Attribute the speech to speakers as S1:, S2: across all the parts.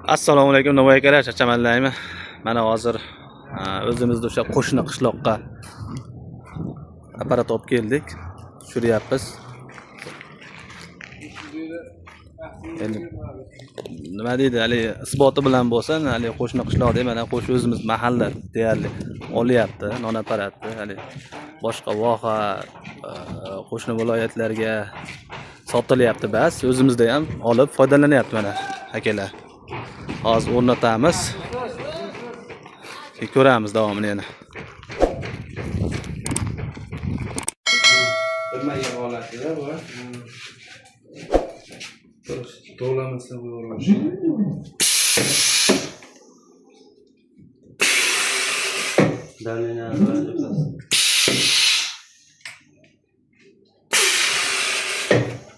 S1: Assalomu alaykum, Navoiy akalar, charchamadinglarmi? Mana hozir o'zimizni o'sha qo'shni qishloqqa apparat olib keldik. Tushiryapmiz. Endi nima deydi, haligi isboti bilan bo'lsin, haligi qo'shni qishloqda mana qo'shni o'zimiz mahalla deyarli olyapti non apparatni. Haligi boshqa voha, qo'shni viloyatlarga sotilyapti bas, o'zimizda ham olib foydalanyapti mana akalar. Hozir o'rnatamiz. Keyin ko'ramiz davomini yana.
S2: Bilmagan holatida bu. To'g'lamasa bo'laveradi.
S3: Давление.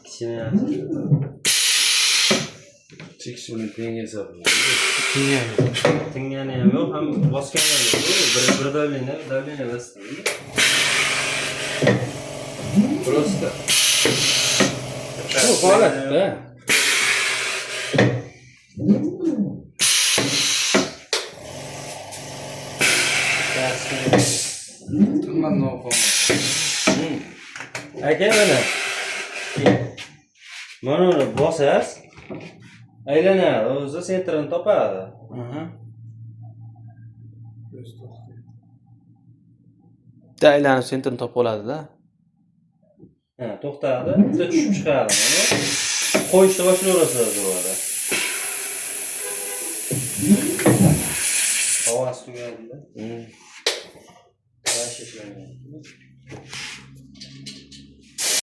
S3: Kichkina.
S2: Chekish bilan teng hisoblanadi.
S3: Tingani ham yo'q, ham bosgani ham yo'q. Bir давление bosdi.
S2: Просто
S1: Shu holatda.
S2: Tuman
S3: Aka mana. Mana uni bosasiz. Aylanadi, o'zi sentrini topadi.
S1: Bitta aylanib sentrini topib oladi-da.
S3: Ha, to'xtadi, bitta tushib chiqadi mana. Qo'yishni boshlayverasiz bo'ladi. Havosi tugadida. Yaxshi ishlamayapti.